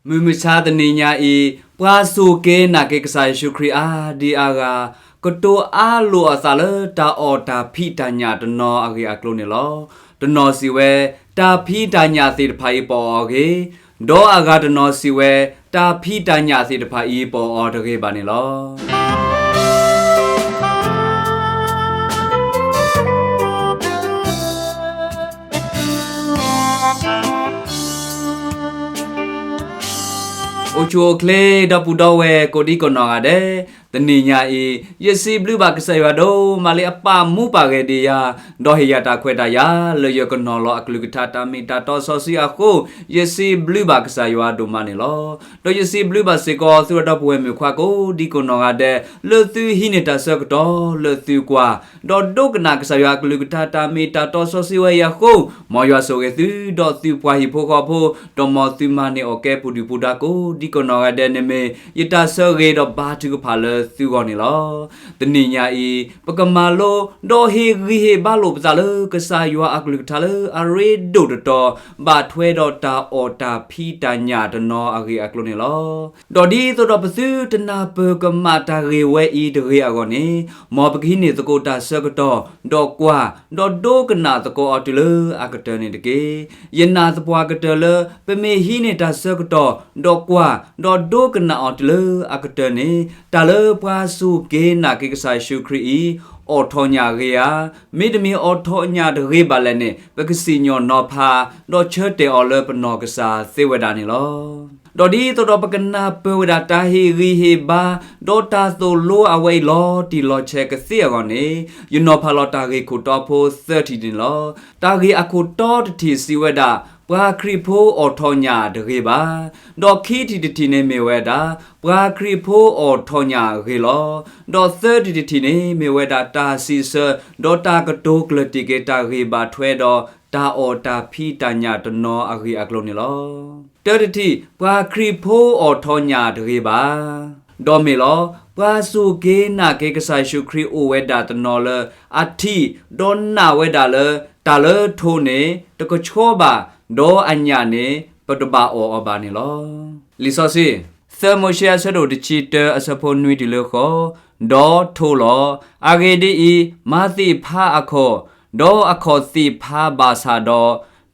မုၢ်မဆါတနံၤညါအံၤ, ပှၤစူၢ်က့ၤနာ်က့ၤကစၢ်ယ့ၣ်ၡူးခရံာ်အါဒံအါဂၤ, ကတိၤအါလိာ်အသးလၢတၢ်အီၣ်တၢ်ဖံးတၢ်ညၣ်တနီၤအဂ့ၢ်အကျိၤန့ၣ်လီၤ. တနီၤစံးဝဲ, တၢ်ဖံးတၢ်ညၣ်သ့ၣ်တဖၣ်အံၤပအီၣ်အီၤအဂ့ၤ, ဒီးအဂၤတနီၤစံးဝဲ, တၢ်ဖံးတၢ်ညၣ်သ့ၣ်တဖၣ်အံၤပအီၣ်အီၤတဂ့ၤဘၣ်န့ၣ်လီၤ. အိၣ်ဆူၣ်အိၣ်ချ့ ဒီပုၢ်ဒီဝဲၢ်ကိးဒံကိးနီၢ်ဂၤဒဲး, တနံၤညါအံၤ ယစံးဘျုးဘၣ်ကစၢ်ယွၤဒိၣ်မးလၢအပာ်မူပာ်ဂဲၤဒံးယၤ, ဒီးဟ့ၣ်ယၤတၢ်ခွဲးတၢ်ယာ် လၢယကနီၤလီၤအကလုၢ်ကထါတၢ်မ့ၢ်တၢ်တီစီဆှံအဃိ, ယစံးဘျုးဘၣ်ကစၢ်ယွၤဒိၣ်မးန့ၣ်လီၤ. ဒီးယစံးဘျုးဘၣ်စ့ၢ်ကီး သုဒီပုၢ်ဝဲၢ်မုၣ်ခွါကိးဒံကိးနီၢ်ဂၤဒဲး, လၢသုဟံးန့ၢ်တၢ်ဆၢကတီၢ်လၢသုကွၢ် ဒီးဒိကနၣ်ကစၢ်ယွၤအကလုၢ်ကထါတၢ်မ့ၢ်တၢ်တီစီဆှံဝဲအံၤအဃိ, မ်ယွၤဆိၣ်ဂ့ၤသု ဒီးသုပှၤဟံၣ်ဖိဃီဖိ, ဒီးမ်သုမၤန့ၢ်အီၣ်ကဲပူၤဒုၣ်ပူၤဒါကိးဒံကိးနီၢ်ဂၤဒဲးန့ၣ်မ့ၢ် ယတၢ်ဆၢဂ့ၤဒီးဘါထုကဖၣ်လၢသုဂီၢ်န့ၣ်လီၤ. တနံၤညါအံၤ ပကမၤလိ ဒီးဟ့ၣ်ဂံၢ်ဟ့ၣ်ဘါလိာ်ပသးလၢကစၢ်ယွၤအကလုၢ်ကထါလၢအရ့ဒိၣ်တတီၤ, ဘၣ်ထွဲဒီးတၢ်အီၣ်တၢ်ဖံးတၢ်ညၣ်တနီၤအဂ့ၢ်အကျိၤန့ၣ်လီၤ. ဒီးဒ်သိးဒီးပသုတနၢ်ပၢၢ်ကမၣ်တၢ်ဂ့ၢ်ဝဲအံၤတဂ့ၤအဂီၢ်န့ၣ်, မ်ပကဟံးန့ၢ်သကိးတၢ်ဆၢကတီၢ်, ဒီးကွၢ်, ဒီးဒိကနၣ်သကိးအီၤတုၤလၢအကတၢၢ်န့ၣ်တက့ၢ်. ယနာ်သပှၢ်ကတၢၢ်လၢ ပမ့ၢ်ဟံးန့ၢ်တၢ်ဆၢကတီၢ်, ဒီးကွၢ်, ဒီးဒိကနၣ်အီၤတုၤလၢအကတၢၢ်န့ၣ်, တၢ်လၢပှၤစူၢ်က့ၤနာ်က့ၤကစၢ်ယ့ၣ်ၡူးခရံာ်အံၤ, အိးထီၣ်ညၣ်ဂ့ၤဧါ, မ့တမ့ၢ်အိးထီၣ်ညၣ်တဂ့ၤဘၣ်လဲၣ်န့ၣ် ပကစံၣ်ညီၣ်နီၤဖး, ဒီးဆၢတဲာ်အီၤလၢပနီၢ်ကစၢ်သ့ဝဲဒၣ်န့ၣ်လီၤ. ဒီးဒ်သိးဒီးပကနၢ်ပၢၢ်ဝဲဒၣ်တၢ်ဟ့ၣ်ဂံၢ်ဟ့ၣ်ဘါ, ဒီးတၢ်သိၣ်လိအဝဲအံၤလီၤတံၢ်လီၤဆဲးကသ့အဂီၢ်န့ၣ်, ယနီၤဖးလီၤတၢ်ဂ့ၢ်ခိၣ်တီဖိသၢထံၣ်န့ၣ်လီၤ. တၢ်ဂ့ၢ်အခိၣ်တီတထံၣ်စံးဝဲဒၣ်, ပှၤခရံာ်ဖိအိးထီၣ်ညၣ်တဂ့ၤဘၣ်. ဒီးခံထံၣ်တထံၣ်န့ၣ်မ့ၢ်ဝဲဒၣ်, ပှၤခရံာ်ဖိအိးထီၣ်ညၣ်ဂ့ၤလီၤ. ဒီးသၢထံၣ်တထံၣ်န့ၣ်မ့ၢ်ဝဲဒၣ်တၢ်စံးဆၢ, ဒီးတၢ်ကတိၤကျၢၢ်တံၢ်က့ၤတၢ်ဂ့ၢ်ဘၣ်ထွဲဒီး တၢ်အီၣ်တၢ်ဖံးတၢ်ညၣ်တနီၤအဂ့ၢ်အကျိၤန့ၣ်လီၤ. တၢတထံၣ်, ပှၤခရံာ်ဖိအိးထီၣ်ညၣ်တဂ့ၤဘၣ်. ဒီးမ့ၢ်လီၤ, ပှၤစူၢ်က့ၤနာ်က့ၤကစၢ်ယ့ၣ်ၡူးခရံာ်အိၣ်ဝဲဒၣ်တနီၤလၢ အထံၣ်, ဒီးနာ်ဝဲဒၣ်လၢ တၢ်လၢထိးန့ၣ် တကဆှီဘၣ်, ဒီးအညၣ်န့ၣ် ပတဘၣ်အီၣ်အီၤဘၣ်န့ၣ်လီၤ. လံာ်စီဆှံ, သၢမိၤၡ့အဆၢဒိၣ်တဆံတၢအဆၢဖိနွံတုၤလၢဃိး, ဒီးထိးလီၤ. အဂ့ၢ်ဒ်အံၤ, မၤသ့ၣ်ဖးအခီၣ်, ဒီးအခီၣ်သ့ၣ်ဖးဘၣ်ဆၣ်ဒီး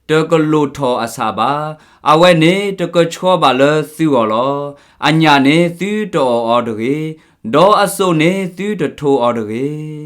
တကလိၣ်ထီၣ်အဆၣ်ဘၣ်. အဝဲန့ၣ်တကဆှီဘၣ်လၢသုဂီၢ်လီၤ. အညၣ်န့ၣ်သုတအီၣ်အီၤတဂ့ၤ, ဒီးအစိၣ်န့ၣ်သုတထိးအီၤတဂ့ၤ. ဒီး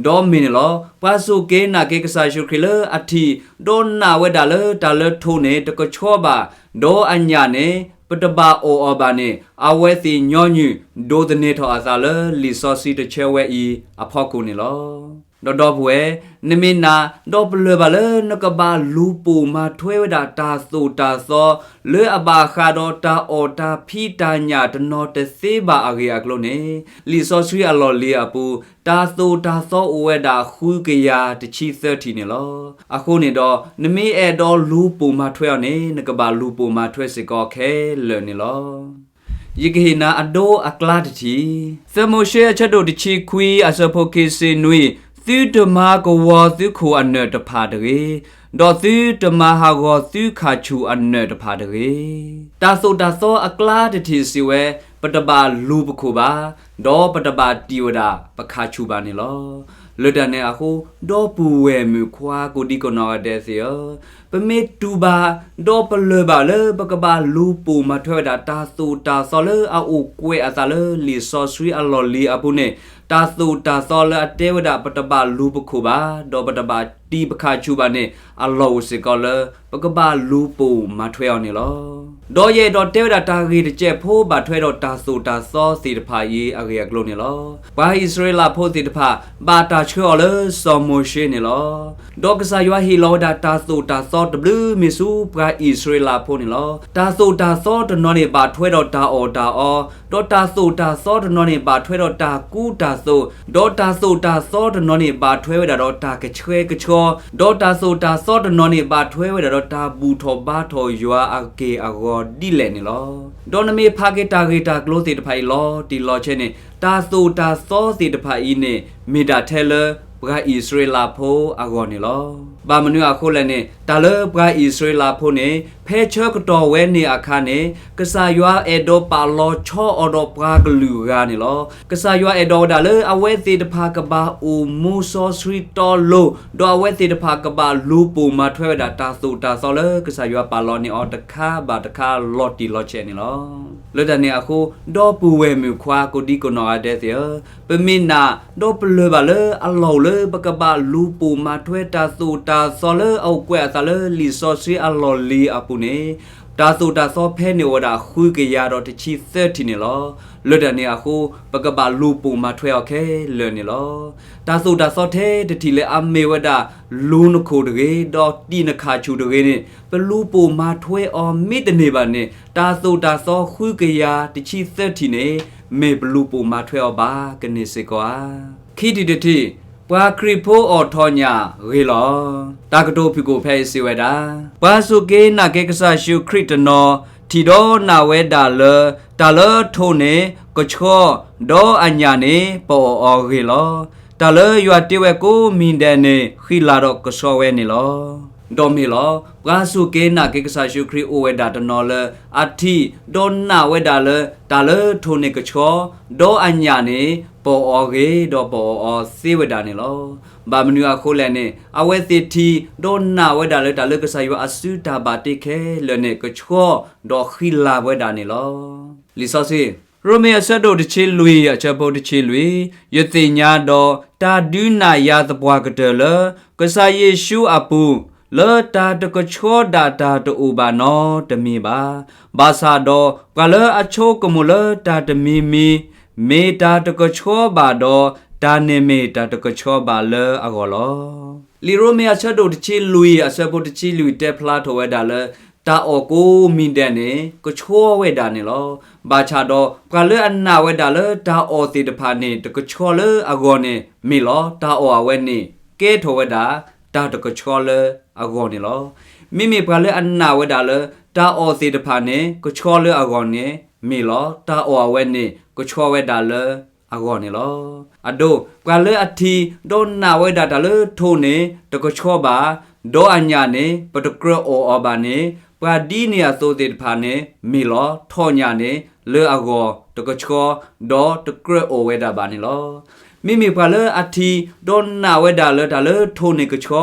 မ့ၢ်န့ၣ်လီၤ, ပှၤစူၢ်က့ၤနာ်က့ၤကစၢ်ယ့ၣ်ၡူးခရံာ်လၢအထံၣ်, ဒီးနာ်ဝဲဒၣ်လၢတၢ်လၢထိးန့ၣ်တကဆှီဘၣ်, ဒီးအညၣ်န့ၣ် ပတဘၣ်အီၣ်အီၤဘၣ်န့ၣ်, အဝဲသ့ၣ်ညီနုၢ်ဒိးသန့ၤထီၣ်အသးလၢလံာ်စီဆှံတဆၢဝဲအံၤအဖီခိၣ်န့ၣ်လီၤ. ဒီးဒီပုၢ်ဝဲၢ်, နမ့ၢ်နာ်, ဒီးပလၢၢ်ဘၣ်လၢနကဘၣ်လူၤပိာ်မၤထွဲဝဲဒၣ်တၢ်သိၣ်တၢ်သီ လၢအဘၣ်ဃးဒီးတၢ်အီၣ်တၢ်ဖံးတၢ်ညၣ်တနီၤတသ့ဘၣ်အဂ့ၢ်အကျိၤန့ၣ်, လံာ်စီဆှံအလီၢ်လံၤအပူၤ တၢ်သိၣ်တၢ်သီအိၣ်ဝဲဒၣ်ဃုကယၤတဆံသၢထံၣ်န့ၣ်လီၤ. အဃိန့ၣ်ဒီး နမ့ၢ်အဲၣ်ဒိးလူၤပိာ်မၤထွဲအီၤန့ၣ် နကဘၣ်လူၤပိာ်မၤထွဲစ့ၢ်ကီးခဲလၢာ်န့ၣ်လီၤ. ယကဟ့ၣ်နၤအဒိအကျါတထံၣ်, သၢမိၤၡ့အဆၢဒိၣ်တဆံခွံအဆၢဖိခံဆံနွံ, သုတမၤကဝီၤသုခိၣ်အနၢၣ်တဖၣ်တဂ့ၤ, ဒီးသုတမၤဟးဂီၤသုခၣ်ဆူၣ်အနၢၣ်တဖၣ်တဂ့ၤ. တၢ်သိၣ်တၢ်သီအကျါတထံၣ်စံးဝဲ, ပတဘၣ်လူၤပခိၣ်ဘၣ်, ဒီးပတဘၣ်တံၢ်ဝဲဒၣ်ပခၣ်ဆူၣ်ဘၣ်န့ၣ်လီၤ. လၢတၢ်န့ၣ်အဃိ, ဒီပုၢ်ဝဲၢ်မုၣ်ခွါကိးဒံကိးနီၢ်ဂၤဒဲးသ့ၣ်ဧၢ, ပမ့ၢ်တူၢ်ဘၣ်, ဒီးပလၢၢ်ဘၣ်လၢပကဘၣ်လူၤပိာ်မၤထွဲဝဲဒၣ်တၢ်သိၣ်တၢ်သီလၢအအိၣ်ကွဲးအသးလၢလံာ်စီဆှံအလီၢ်လံၤအပူၤန့ၣ်, တၢ်သိၣ်တၢ်သီလၢအတဲဝဲဒၣ်ပတဘၣ်လူၤပခိၣ်ဘၣ်, ဒီးပတဘၣ်တံၢ်ပခၣ်ဆူၣ်ဘၣ်န့ၣ်, အလီၢ်အိၣ်စ့ၢ်ကီးလၢ ပကဘၣ်လူၤပိာ်မၤထွဲအီၤန့ၣ်လီၤ. ဒီးယအဲၣ်ဒိးတဲဝဲဒၣ်တၢ်ဂ့ၢ်တစဲးဖိဘၣ်ထွဲဒီးတၢ်သိၣ်တၢ်သီသ့ၣ်တဖၣ်အံၤအဂ့ၢ်အကျိၤန့ၣ်လီၤ. ပှၤအံၣ်စရ့လးဖိသ့ၣ်တဖၣ် ဘၣ်တၢ်ဆှၢအီၤလၢစီၤမိၤၡ့န့ၣ်လီၤ. ဒီးကစၢ်ယွၤဟ့ၣ်လီၤဝဲဒၣ်တၢ်သိၣ်တၢ်သီတဘျုးမ့ၢ်ဆူပှၤအံၣ်စရ့လးဖိန့ၣ်လီၤ. တၢ်သိၣ်တၢ်သီတနီၤန့ၣ်ဘၣ်ထွဲဒီးတၢ်အီၣ်တၢ်အီ, ဒီးတၢ်သိၣ်တၢ်သီတနီၤန့ၣ်ဘၣ်ထွဲဒီးတၢ်ကူတၢ်သိး, ဒီးတၢ်သိၣ်တၢ်သီတနီၤန့ၣ်ဘၣ်ထွဲဝဲဒၣ်ဒီးတၢ်ကဆှဲကဆှီ, ဒီးတၢ်သိၣ်တၢ်သီတနီၤန့ၣ်ဘၣ်ထွဲဝဲဒၣ်ဒီးတၢ်ဘူၣ်ထီၣ်ဘါထီၣ်ယွၤအက့ၢ်အဂီၤဒ်လဲၣ်န့ၣ်လီၤ. ဒီးနမ့ၢ်ဖးက့ၤတၢ်ဂ့ၢ်တၢ်ကျိၤသ့ၣ်တဖၣ်အံၤလီၤတံၢ်လီၤဆဲးန့ၣ်, တၢ်သိၣ်တၢ်သီသ့ၣ်တဖၣ်အံၤန့ၣ် မ့ၢ်ဒၣ်ထဲလၢပှၤအံၣ်စရ့လးဖိအဂီၢ်န့ၣ်လီၤ. ဘၣ်မနုၤအဃိလဲၣ်န့ၣ်, တၢ်လၢပှၤအံၣ်စရ့လးဖိန့ၣ် ဖဲဆၢကတီၢ်ဝဲန့ၣ်အခါန့ၣ် ကစၢ်ယွၤအဲၣ်ဒိးပာ်လီၤဆီအီၤဒီးပှၤကလုာ်ဂၤန့ၣ်လီၤ. ကစၢ်ယွၤအဲၣ်ဒိးဝဲဒၣ်လၢအဝဲသ့ၣ်တဖၣ်ကဘၣ်အိၣ်မူစီဆှံတီလိၤ, ဒီးအဝဲသ့ၣ်တဖၣ်ကဘၣ်လူၤပိာ်မၤထွဲဝဲဒၣ်တၢ်သိၣ်တၢ်သီလၢကစၢ်ယွၤပာ်လီၤန့ၢ်အီၤတခါဘၣ်တခါလီၤတံၢ်လီၤဆဲးန့ၣ်လီၤ. လၢတၢ်န့ၣ်အဃိ ဒီပုၢ်ဝဲၢ်မုၣ်ခွါကိးဒံကနီၢ်ဂၤဒဲးသ့ၣ်ဧၢ, ပမ့ၢ်နာ်ဒီးပလၢၢ်ဘၣ်လၢအလီၢ်အိၣ်လၢ ပကဘၣ်လူၤပိာ်မၤထွဲတၢ်သိၣ်တၢ်သီလၢအအိၣ်ကွဲးအသးလၢလံာ်စီဆှံအလီၢ်လံၤအပူၤန့ၣ်, တၢ်သိၣ်တၢ်သီဖဲန့ၣ်အိၣ်ဝဲဒၣ်ဃုကယၤဒီးတဆံသၢထံၣ်န့ၣ်လီၤ. လၢတၢ်န့ၣ်အဃိ ပကဘၣ်လူၤပိာ်မၤထွဲအီၤခဲလၢာ်န့ၣ်လီၤ. တၢ်သိၣ်တၢ်သီထဲတထံၣ်လၢအမ့ၢ်ဝဲဒၣ် လူၤနခိၣ်တဂ့ၤ, ဒီးတံၢ်နခၣ်ဆူၣ်တဂ့ၤန့ၣ် ပလူၤပိာ်မၤထွဲအီၤမ့တန့ၢ်ဘၣ်န့ၣ် တၢ်သိၣ်တၢ်သီဃုကယၤတဆံသၢထံၣ်န့ၣ် မ့ၢ်ပလူၤပိာ်မၤထွဲအီၤဘၣ်ကန့ၢ်စ့ၢ်ကီးဧါ. ခံထံၣ်တထံၣ်, ပှၤခရံာ်ဖိအိးထီၣ်ညၣ်ဂ့ၤလီၤ. တၢ်ကတိၤဖုၣ်ကိာ်ဖဲအံၤစံးဝဲဒၣ်, ပှၤစူၢ်က့ၤနာ်က့ၤကစၢ်ယ့ၣ်ၡူးခရံာ်တနီၤ ထံၣ်ဒီးနာ်ဝဲဒၣ်လၢ တၢ်လၢထိးန့ၣ်ကဆှီ, ဒီးအညၣ်န့ၣ်ပအီၣ်အီၤဂ့ၤလီၤ. တၢ်လၢယွၤတ့ဝဲကိးမံၤဒဲးန့ၣ် ဃံလၤဒီးကဆှီဝဲန့ၣ်လီၤ. ဒီးမ့ၢ်လီၤ, ပှၤစူၢ်က့ၤနာ်က့ၤကစၢ်ယ့ၣ်ၡူးခရံာ်အိၣ်ဝဲဒၣ်တနီၤလၢ အထံၣ်ဒီးနာ်ဝဲဒၣ်လၢ တၢ်လၢထိးန့ၣ်ကဆှီ, ဒီးအညၣ်န့ၣ် ပအီၣ်အီၤဂ့ၤ, ဒီးပအီၣ်အီၤသ့ဝဲဒၣ်န့ၣ်လီၤ. ဘၣ်မနုၤအဃိလဲၣ်န့ၣ် အဝဲသ့ၣ်ထံၣ်ဒီးနာ်ဝဲဒၣ်လၢတၢ်လၢကစၢ်ယွၤအစုတၢ်ဘၣ်တ့ခဲလၢာ်န့ၣ် ကဆှီဒီးဃံလၤဝဲဒၣ်န့ၣ်လီၤ. လံာ်စီဆှံ ရိမ့ၤအဆၢဒိၣ်တဆံလွံၢ်အဆၢဖိတဆံလွံၢ်, ယသ့ၣ်ညါဒီး တၢ်ဒုးနာ်ယၤသပှၢ်ကတၢၢ်လၢ ကစၢ်ယ့ၣ်ၡူးအပူၤ, လၢတၢ်တကဆှီဒၣ်တၢ်တအိၣ်ဘၣ်နီတမံၤဘၣ်. ဘၣ်ဆၣ်ဒီး ပှၤလၢအဆိကမိၣ်လၢတၢ်တမံၤမံၤ မ့ၢ်တၢ်တကဆှီဘၣ်ဒီး တၢ်န့ၣ်မ့ၢ်တၢ်တကဆှီဘၣ်လၢအဂီၢ်လီၤ. လံာ်ရိမ့ၤအဆၢဒိၣ်တဆံလွံၢ်အဆၢဖိတဆံလွံၢ်တဲဖျါထီၣ်ဝဲဒၣ်လၢ တၢ်အီၣ်ကိးမံၤဒဲးန့ၣ် ကဆှီဝဲဒၣ်န့ၣ်လီၤ. ဘၣ်ဆၣ်ဒီး ပှၤလၢအနာ်ဝဲဒၣ်လၢတၢ်အီၣ်သ့ၣ်တဖၣ်န့ၣ် တကဆှီလၢအဂီၢ်န့ၣ် မ့ၢ်လီၤ. တၢ်အီၣ်အဝဲန့ၣ် ကဲထီၣ်ဝဲဒၣ် တၢ်တကဆှီလၢအဂီၢ်န့ၣ်လီၤ. မ့မ့ၢ်ပှၤလၢအနာ်ဝဲဒၣ်လၢ တၢ်အီၣ်သ့ၣ်တဖၣ်န့ၣ် ကဆှီလၢအဂီၢ်န့ၣ် မ့ၢ်လီၤ. တၢ်အီၣ်အဝဲန့ၣ် ကဆှီဝဲဒၣ်လၢအဂီၢ်န့ၣ်လီၤ. အဒိ, ပှၤလၢအထံၣ်ဒီးနာ်ဝဲဒၣ်တၢ်လၢထိးန့ၣ် တကဆှီဘၣ်, ဒီးအညၣ်န့ၣ် ပတကြၢးအီၣ်အီၤဘၣ်န့ၣ်, ပှၤဒ်န့ၣ်အသိးသ့ၣ်တဖၣ်န့ၣ် မ့ၢ်လီၤ. ထိးညၣ်န့ၣ် လၢအဂီၢ်တကဆှီ, ဒီးတကြၢးအီၣ်ဝဲဒၣ်ဘၣ်န့ၣ်လီၤ. မ့မ့ၢ်ပှၤလၢအထံၣ်ဒီးနာ်ဝဲဒၣ်လၢတၢ်လၢထိးန့ၣ်ကဆှီ,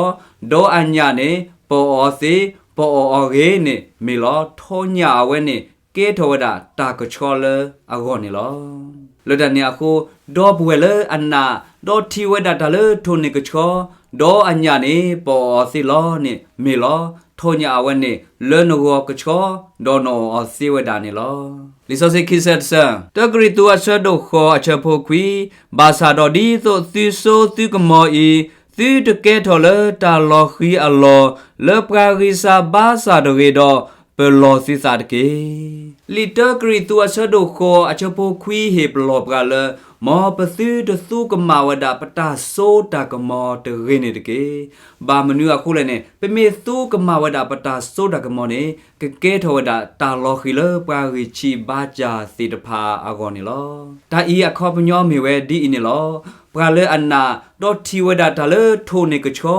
ဒီးအညၣ်န့ၣ် ပအီၣ်အီၤသ့, ပအီၣ်အီၤဂ့ၤန့ၣ် မ့ၢ်လီၤ. ထိးညၣ်အဝဲန့ၣ် ကဲထီၣ်ဝဲဒၣ်တၢ်ကဆှီလၢအဂီၢ်န့ၣ်လီၤ. လၢတၢ်န့ၣ်အဃိ, ဒီပုၢ်ဝဲၢ်လၢအနာ်, ဒီးထံၣ်ဝဲဒၣ်တၢ်လၢထိးန့ၣ်ကဆှီ, ဒီးအညၣ်န့ၣ် ပအီၣ်အီၤသ့လီၤန့ၣ် မ့ၢ်လီၤ. ထိးညၣ်အဝဲန့ၣ် လၢနဂီၢ်ကဆှီ, ဒီးနအီၣ်အီၤသ့ဝဲဒၣ်န့ၣ်လီၤ. လံာ်စီဆှံခံဆၢတဆၢ, တၢကရံၣ်သူးအဆၢဒိၣ်ဃိးအဆၢဖိခွံ, ဘၣ်ဆၣ်ဒီးဒ်သိးသုစိသုကမီၤအံၤ, သုတကဲထီၣ်လၢတၢ်လီၤဃံၤအလီၢ်, လၢပှၤဂံၢ်စၢ်ဘါစၢ်တဂ့ၤဒီး, ပလီၢ်သုသးတက့ၢ်. လံာ်တၢကရံၣ်သူးအဆၢဒိၣ်ဃိးအဆၢဖိခွံဟ့ၣ်ပလီၢ်ပှၤလၢ မ်ပသုတသူကမၣ်ဝဲဒၣ်ပတၢ်စိတၢ်ကမီၤတဂ့ၤန့ၣ်တက့ၢ်. ဘၣ်မနုၤအဃိလဲၣ်န့ၣ် ပမ့ၢ်သူကမၣ်ဝဲဒၣ်ပတၢ်စိတၢ်ကမီၤန့ၣ် ကကဲထီၣ်ဝဲဒၣ်တၢ်လီၤဃံၤလၢပှၤဂံၢ်ဆံးဘါစၢ်သ့ၣ်တဖၣ်အဂီၢ်န့ၣ်လီၤ. တၢ်အံၤအခီပညီမ့ၢ်ဝဲဒ်အံၤန့ၣ်လီၤ. ပှၤလၢအနာ် ဒီးထံၣ်ဝဲဒၣ်တၢ်လၢထိးန့ၣ်ကဆှီ,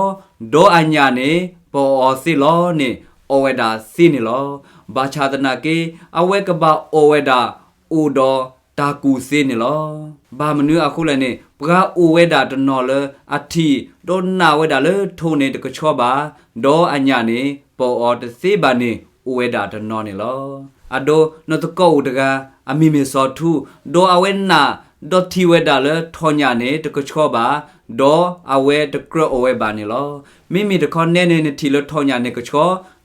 ဒီးအညၣ်န့ၣ် ပအီၣ်အီၤသ့လီၤန့ၣ် အီၣ်ဝဲဒၣ်သ့န့ၣ်လီၤ. ဘၣ်ဆၣ်သနာ်က့ အဝဲကဘၣ်အီၣ်ဝဲဒၣ် အိၣ်ဒီးတၢ်ကူၣ်သ့န့ၣ်လီၤ. ဘၣ်မနုၤအဃိလဲၣ်န့ၣ် ပှၤအိၣ်ဝဲဒၣ်တနီၤလၢအထံၣ် ဒီးနာ်ဝဲဒၣ်လၢထိးန့ၣ်တကဆှီဘၣ်, ဒီးအညၣ်န့ၣ် ပအီၣ်အီၤတသ့ဘၣ်န့ၣ် အိၣ်ဝဲဒၣ်တနီၤန့ၣ်လီၤ. အဒိ နသကိးအိၣ်တဂၤ အမံၤမ့ၢ်စီၤထူ, ဒီးအဝဲနာ် ဒီးထံၣ်ဝဲဒၣ်လၢထိးညၣ်န့ၣ်တကဆှီဘၣ်, ဒီးအဝဲတကြၢးအီၣ်ဝဲဘၣ်န့ၣ်လီၤ. မ့မ့ၢ်တခီနဲန့ၣ် နထံၣ်လၢထိးညၣ်န့ၣ်ကဆှီ,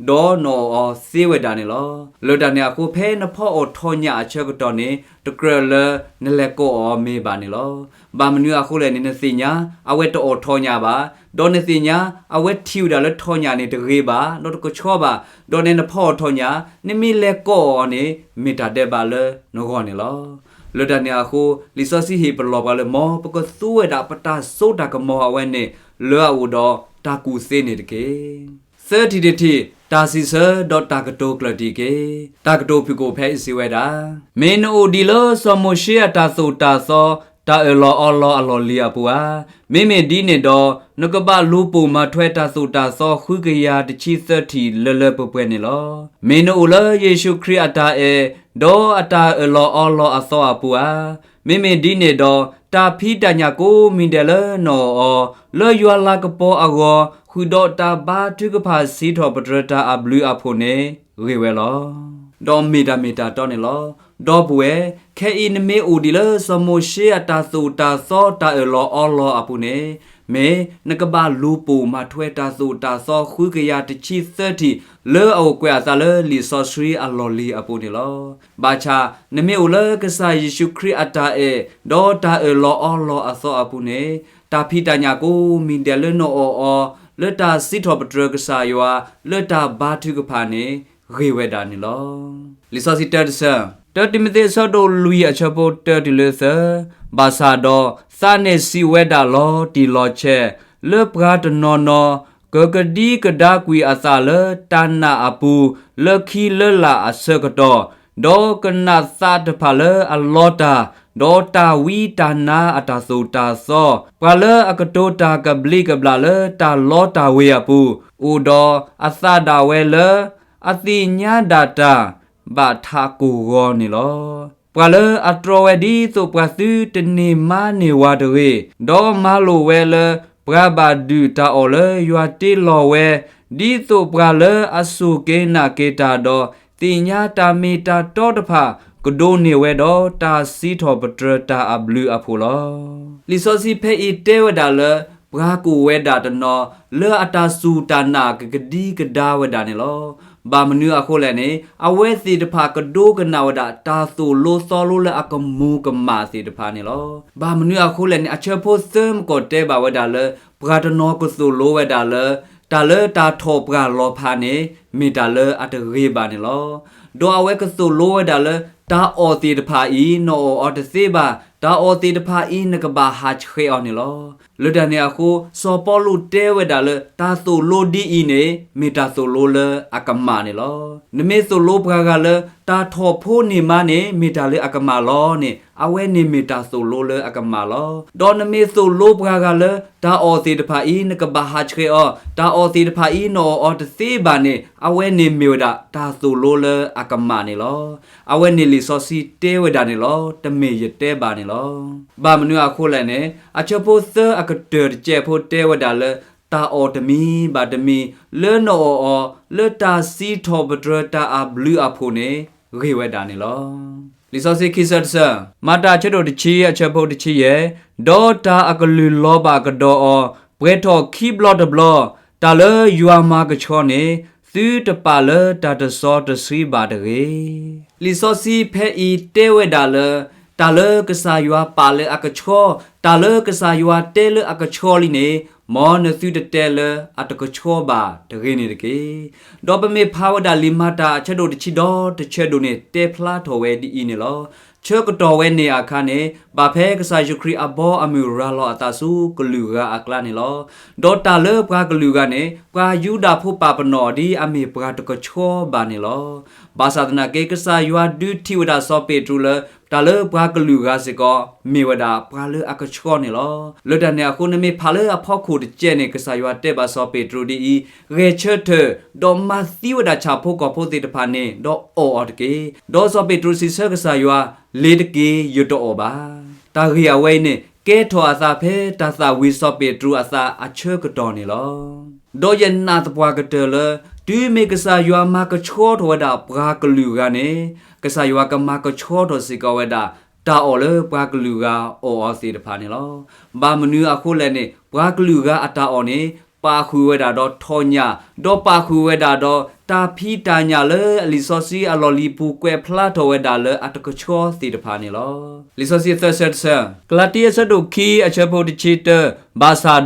ဒီးနအီၣ်အီၤသ့ဝဲဒၣ်န့ၣ်လီၤ. လၢတၢ်န့ၣ်အဃိ ဖဲနဖီအီၣ်ထိးညၣ်အဆၢကတီၢ်န့ၣ် တကြၢးလၢနလဲၤကိးအီၤမ့ၢ်ဘၣ်န့ၣ်လီၤ. ဘၣ်မနုၤအဃိလဲၣ်န့ၣ် နသ့ၣ်ညါ အဝဲတအီၣ်ထိးညၣ်ဘၣ်, ဒီးနသ့ၣ်ညါ အဝဲထံၣ်ဝဲဒၣ်လၢထိးညၣ်န့ၣ်တဂ့ၤဘၣ် ဒီးတကဆှီဘၣ်, ဒီးနဲနဖီအီၣ်ထိးညၣ် နမ့ၢ်လဲၤကိးအီၤန့ၣ် မ့ၢ်တၢ်ဒဲးဘးလၢနဂီၢ်န့ၣ်လီၤ. လၢတၢ်န့ၣ်အဃိ လံာ်စီဆှံဟ့ၣ်ပလီၢ်ပှၤလၢ မ်ပကသူဝဲဒၣ်ပတၢ်စိတၢ်ကမီၤအဝဲန့ၣ် လၢအအိၣ်ဒီးတၢ်ကူၣ်သ့န့ၣ်တက့ၢ်. သၢထံၣ်တထံၣ်, တၢ်စံးဆၢဒီးတၢ်ကတိၤကျၢၢ်တံၢ်တက့ၢ်. တၢ်ကတိၤဖုၣ်ကိာ်ဖဲအံၤစံးဝဲဒၣ်, မ့ၢ်နအိၣ်ဒံးလၢစီၤမိၤၡ့အတၢ်သိၣ်တၢ်သီ တၢ်အၢၣ်လီၤအီလီၤအလီၢ်လံၤအပူၤဧါ. မ့မ့ၢ်ဒ်န့ၣ်ဒီး နကဘၣ်လူၤပိာ်မၤထွဲတၢ်သိၣ်တၢ်သီဃုကယၤတဆံသၢထံၣ်လၢလၢပှဲၤပှဲၤန့ၣ်လီၤ. မ့ၢ်နအိၣ်လၢယ့ၣ်ၡူးခရံာ်အတၢ်အဲၣ် ဒီးအတၢ်အၢၣ်လီၤအီလီၤအသီအပူၤဧါ. မ့မ့ၢ်ဒ်န့ၣ်ဒီး တၢ်ဖံးတၢ်ညၣ်ကိးမံၤဒဲးလၢနအီၣ်အီၤ လၢယွၤလၤကပီၤအဂီၢ် ဃုာ်ဒီးတၢ်ဘါထုကဖၣ်စံးထီၣ်ပတြၢၤတၢ်အဘျုးအဖှိၣ်န့ၣ် ဂ့ၤဝဲလီၤ. ဒီးမ့ၢ်တၢ်မ့ၢ်တၢ်တီန့ၣ်လီၤ. ဒီပုၢ်ဝဲၢ်, ခဲအံၤနမ့ၢ်အိၣ်ဒံးလၢစီၤမိၤၡ့အတၢ်သိၣ်တၢ်သီတၢ်အၢၣ်လီၤအီလီၤအပူၤန့ၣ် မ့ၢ်နကဘၣ်လူၤပိာ်မၤထွဲတၢ်သိၣ်တၢ်သီဃုကယၤတဆံသၢထံၣ် လၢအအိၣ်ကွဲးအသးလၢလံာ်စီဆှံအလီၢ်လံၤအပူၤန့ၣ်လီၤ. ဘၣ်ဆၣ် နမ့ၢ်အိၣ်လၢကစၢ်ယ့ၣ်ၡူးခရံာ်အတၢ်အဲၣ် ဒီးတၢ်အၢၣ်လီၤအီလီၤအသီအပူၤန့ၣ် တၢ်ဖံးတၢ်ညၣ်ကိးမံၤဒဲးလၢနအီၣ်အီၤ လၢတၢ်စံးထီၣ်ပတြၢၤကစၢ်ယွၤ လၢတၢ်ဘါထုကဖၣ်န့ၣ် ဂ့ၤဝဲဒၣ်န့ၣ်လီၤ. လံာ်စီဆှံတၢတဆၢ, တၢတံၤမသ့းအဆၢဒိၣ်လွံၢ်အဆၢဖိတၢတုၤလၢသၢ, ဘၣ်ဆၣ်ဒီး သးန့ၣ်စံးဝဲဒၣ်လီၤတံၢ်လီၤဆဲး လၢပှၤတနီၤနီၤ ကကဒံကဒါကွံာ်အသးလၢတၢ်နာ်အပူၤ လၢခံလၢလာ်အဆၢကတီၢ်, ဒီးကနၣ်သးတဖၣ်လၢအလီတၢ်, ဒီးတၢ်ဝံတၢ်နါအတၢ်သိၣ်တၢ်သီ, ပှၤလၢအကတိၤတၢ်ကဘျံးကဘျၣ်လၢတၢ်လီတၢ်ဝ့ၤအပူၤ, အိၣ်ဒီးအသးဒၣ်ဝဲလၢ အသ့ၣ်ညါဒၣ်တၢ် ဘၣ်ထးကိၢ်ဂီၤန့ၣ်လီၤ. ပှၤလၢအတြီဝဲဒ်သိးပှၤသုတန့ၢ်မါန့ၢ်ဝၤတဂ့ၤ, ဒီးမၤလိာ်ဝဲလၢ ပှၤဘၣ်ဒုးတၢ်အီၣ်လၢယွၤတ့လီၤဝဲ, ဒ်သိးပှၤလၢအစူၢ်က့ၤနာ်က့ၤတၢ်ဒီး သ့ၣ်ညါတၢ်မ့ၢ်တၢ်တီတဖၣ် ကဒိးန့ၢ်ဝဲဒီးတၢ်စံးထီၣ်ပတြၢၤတၢ်အဘျုးအဖှိၣ်လီၤ. လံာ်စီဆှံဖဲအံၤတဲဝဲဒၣ်လၢ ပှၤကအိၣ်ဝဲဒၣ်တနီၤ လၢအတၢ်စူၢ်တၢ်နာ်ကကဒံကဒါဝဲဒၣ်န့ၣ်လီၤ. ဘၣ်မနုၤအဃိလဲၣ်န့ၣ် အဝဲသ့ၣ်တဖၣ်ကဒိကနၣ်ဝဲဒၣ် တၢ်သိၣ်လိသီလိလၢအကမူၤကမၣ်သ့ၣ်တဖၣ်န့ၣ်လီၤ. ဘၣ်မနုၤအဃိလဲၣ်န့ၣ် အဆၢဖိသၢမကီၢ်တဲဘၣ်ဝဲဒၣ်လၢ ပှၤတနီၤကသိၣ်လိဝဲဒၣ်လၢ တၢ်လၢတၢ်ထီၣ်ပှၢ်လီၤဖးန့ၣ် မ့ၢ်တၢ်လၢအတဂ့ၤဘၣ်န့ၣ်လီၤ. ဒီးအဝဲကသိၣ်လိဝဲဒၣ်လၢ တၢ်အီၣ်သ့ၣ်တဖၣ်အံၤ နအီၣ်အီၤတသ့ဘၣ်, တၢ်အီၣ်သ့ၣ်တဖၣ်အံၤ နကဘၣ်ဟးဆှဲးအီၤန့ၣ်လီၤ. လၢတၢ်န့ၣ်အဃိ စီၤပီလူးတဲဝဲဒၣ်လၢ တၢ်သိၣ်လိဒ်အံၤန့ၣ် မ့ၢ်တၢ်သိၣ်လိလၢအကမၣ်န့ၣ်လီၤ. နမ့ၢ်သိၣ်လိပှၤဂၤလၢ တၢ်ထီၣ်ဖိန့ၢ်မါန့ၣ် မ့ၢ်တၢ်လၢအကမၣ်လီၤန့ၣ် အဝဲန့ၣ်မ့ၢ်တၢ်သိၣ်လိလၢအကမၣ်လီၤ. ဒီးနမ့ၢ်သိၣ်လိပှၤဂၤလၢ တၢ်အီၣ်သ့ၣ်တဖၣ်အံၤ နကဘၣ်ဟးဆှဲးအီၤ, တၢ်အီၣ်သ့ၣ်တဖၣ်အံၤ နအီၣ်အီၤတသ့ဘၣ်န့ၣ် အဝဲန့ၣ်မ့ၢ်ဝဲဒၣ် တၢ်သိၣ်လိလၢအကမၣ်န့ၣ်လီၤ. အဝဲန့ၣ်လံာ်စီဆှံတဲဝဲဒၣ်န့ၣ်လီၤ. တမ့ၢ်ယတဲဘၣ်န့ၣ်လီၤ. ဘၣ်မနုၤအဃိလဲၣ်န့ၣ် အဆၢဖိသၢအကတၢၢ်တစဲးဖိတဲဝဲဒၣ်လၢ တၢ်အီၣ်တမံၤဘၣ်တမံၤ လၢနအီၣ်အီၤ လၢတၢ်စံးထီၣ်ပတြၢၤတၢ်အဘျုးအဖှိၣ်န့ၣ် ဂ့ၤဝဲဒၣ်န့ၣ်လီၤ. လံာ်စီဆှံခံဆၢတဆၢ, မၤတၢ်အဆၢဒိၣ်တဆံအဆၢဖိတဆံယဲၢ်, ဒီးတၢ်အကလုၢ်လီၤဘၣ်ကဒီးအီၤ ပှဲၤထီၣ်ခံဘျီတဘျီ, တၢ်လၢယွၤမၤကဆှီန့ၣ် သုတပာ်လၢတၢ်တစီတဆှံဘၣ်တဂ့ၤ. လံာ်စီဆှံဖဲအံၤတဲဝဲဒၣ်လၢ တၢ်လၢကစၢ်ယွၤပာ်လၢအကဆှီ, တၢ်လၢကစၢ်ယွၤတဲလၢအကဆှီလံန့ၣ် မ်နသုတတဲလၢအတကဆှီဘၣ်တဂ့ၤန့ၣ်တက့ၢ်. ဒီးပမ့ၢ်ဖးဝဲဒၣ်လံာ်မၤတၢ်အဆၢဒိၣ်တဆံဒီတဆၢဒိၣ်န့ၣ် တဲဖျါထီၣ်ဝဲဒ်အံၤန့ၣ်လီၤ. ဆၢကတီၢ်ဝဲန့ၣ်အခါန့ၣ် ဘၣ်ဖဲကစၢ်ယ့ၣ်ၡူးခရံာ်အဘီအမုၢ်ရၤလီၤအသးဆူကလုာ်ဂၤအကျါန့ၣ်လီၤ. ဒီးတၢ်လၢပှၤကလုာ်ဂၤန့ၣ် ပှၤယူဒၤဖိပာ်ပနီၣ်အီၤဒ်အမ့ၢ်ပှၤတကဆှီဘၣ်န့ၣ်လီၤ. ဘၣ်ဆၣ်သနာ်က့ ကစၢ်ယွၤဒုးထံၣ်ဝဲဒၣ်စီၤပ့းတရူးလၢ တၢ်လၢပှၤကလုာ်ဂၤစ့ၢ်ကီး မ့ၢ်ဝဲဒၣ်ပှၤလၢအကဆှီန့ၣ်လီၤ. လၢတၢ်န့ၣ်အဃိ နမ့ၢ်ဖးလၢအဖီခိၣ်တကဲးန့ၣ် ကစၢ်ယွၤတဲဘၣ်စီၤပ့းတရူးဒ်အံၤ, ဂဲၤဆၢထၢၣ်, ဒီးမၤသံဝဲဒၣ်ဆၣ်ဖိကီၢ်ဖိသ့ၣ်တဖၣ်န့ၣ် ဒီးအီၣ်အီၤတက့ၢ်. ဒီးစီၤပ့းတရူးစံးဆၢကစၢ်ယွၤ, လ့ၤတက့ၢ်, ယတအီၣ်ဘၣ်. တၢ်ဂ့ၢ်အဝဲအံၤန့ၣ် ကဲထီၣ်အသးဖဲတၢ်သၣ်ဝံၤစီၤပ့းတရူးအသးအဆၢကတီၢ်န့ၣ်လီၤ. ဒီးယနာ်သပှၢ်ကတၢၢ်လၢ တုၤမ့ၢ်ကစၢ်ယွၤမၤကဆှီထီၣ်ဝဲဒၣ်ပှၤကလုာ်ဂၤန့ၣ် ကစၢ်ယွၤကမၤကဆှီထီၣ်စ့ၢ်ကီးဝဲဒၣ် တၢ်အီၣ်လၢပှၤကလုာ်ဂၤအီၣ်အီၤသ့ၣ်တဖၣ်န့ၣ်လီၤ. ဘၣ်မနုၤအဃိလဲၣ်န့ၣ် ပှၤကလုာ်ဂၤအတၢ်အီၣ်န့ၣ် ပာ်ဃုာ်ဝဲဒၣ်ဒီးထီၣ်ညၣ်, ဒီးပာ်ဃုာ်ဝဲဒၣ်ဒီးတၢ်ဖံးတၢ်ညၣ်လၢအလံာ်စီဆှံအလီၢ်လံၤပူၤကွဲးဖျါထီၣ်ဝဲဒၣ်လၢအတကဆှီသ့ၣ်တဖၣ်န့ၣ်လီၤ. လံာ်စီဆှံသၢဆၢတဆၢ, ကလၤတံအဆၢဒိၣ်ခံအဆၢဖိတဆံတၢ, ဘၣ်ဆၣ်